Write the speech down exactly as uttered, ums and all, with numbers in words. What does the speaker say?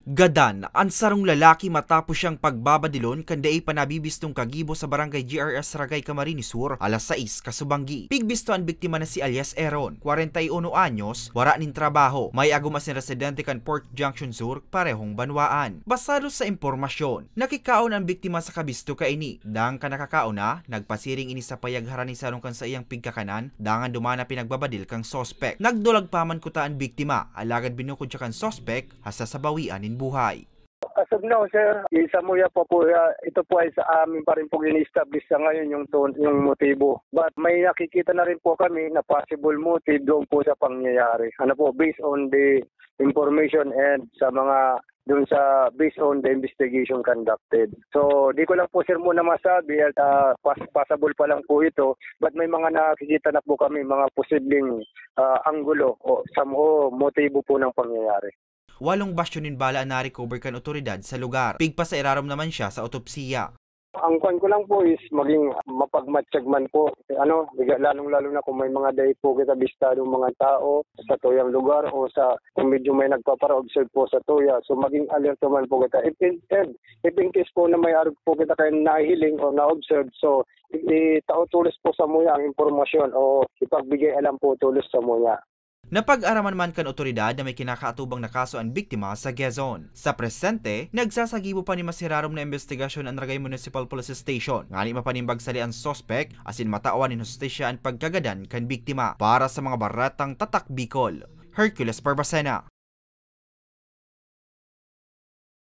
Gadan an sarong lalaki matapos siyang pagbabadilon kan dai pa nabibistong kagibo sa Barangay G R S Ragay, Camarines Sur, alas sais kasubanggi. Pigbisto an biktima na si alias Aaron, kwarenta y uno anyos, wara nin trabaho, may agom asin residente kan Port Junction Sur, parehong banwaan. Basado sa impormasyon, nakikaon an biktima sa kabisto kaini. Dangan kan nakakaon na, nagpasiring ini sa payagharan ni sarong kan saiyang pigkakanan, dangan duman na pinagbabadil kan suspek. Nagdulag pa man kuta an biktima, alagad binukod siya kan suspek, hasta sa bawian nin buhay. As of now, sir, isa mo yan po po, ah, ito po ay sa amin pa rin po ini-establish sa ngayon yung ton-, yung motibo. But may nakikita na rin po kami na possible motive doon po sa pangyayari. Ano po, based on the information and sa mga, doon sa, based on the investigation conducted. So, di ko lang po, sir, muna masabi at, ah, pas-, possible pa lang po ito, but may mga nakikita na po kami, mga posibleng, ah, anggulo o sa, o motibo po ng pangyayari. Walong basyo nin bala an na-recover kan otoridad sa lugar. Pigpasairarom naman siya sa otopsiya. Ang kwan ko lang po is maging mapagmatyag man po. Ano, biga-, lalong-lalo na kung may mga dai po kita bistadong mga tao sa tuyang lugar o sa, kung medyo may nagpapara-observe po sa tuya. So, maging alerto man po kita. If in, if, if in case po na may arog po kita kayo nahihiling o na-observe, so, i-, itao tulos po sa muya ang impormasyon o ipagbigay alam po tulos sa muya. Napag-araman man kan otoridad na may kinakaatubang na kaso an biktima sa Quezon. Sa presente, nagsasagibo pa nin masirarom na imbestigasyon an Ragay Municipal Police Station, ngani mapanimbag sali an suspek asin matawan nin hustisya an pagkagadan kan biktima. Para sa mga baretang Tatak Bicol, Hercules Barbacena.